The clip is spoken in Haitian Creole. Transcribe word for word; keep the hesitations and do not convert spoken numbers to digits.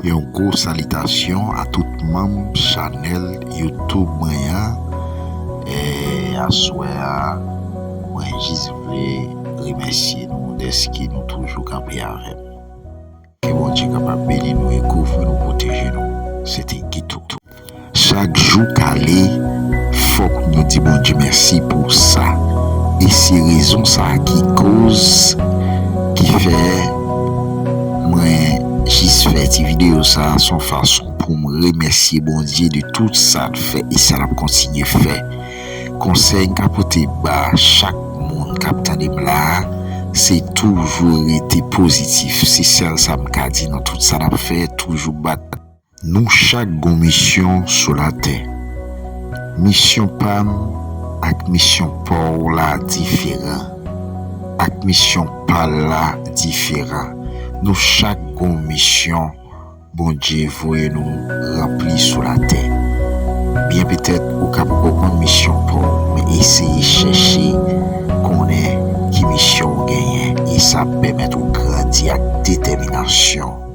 Yon gwo salitasyon a tout manm chanèl YouTube mwen an. E aswè a, mwen jis vle remèsye nou dèske nou toujou kanpe avè m. Ke Bondye kapab beni nou e kouvri nou, pwoteje nou. Se te Guito. Chak jou k ale, fòk nou di Bondye mèsi pou sa. E se rezon sa a ki koz, ki fè mwen jis fè ti videyo sa a, se yon fason pou m remèsye Bondye de tout sa l fè e sa l ap kontinye fè. Konsèy m ka pote ba chak moun k ap tande m la a, se toujou rete pozitif. Se sèl sa m ka di nan tout sa n ap fè, toujou bat. Nou chak gon misyon sou latè. Misyon pa m ak misyon pa w la diferan. Ak misyon pa l la diferan. Nou chak gon misyon Bondye voye nou ranpli sou latè. Byen petèt ou ka poko konn misyon pa w, men eseye chèche konnen ki misyon w genyen, e sa ap pèmèt ou grandi ak detèminasyon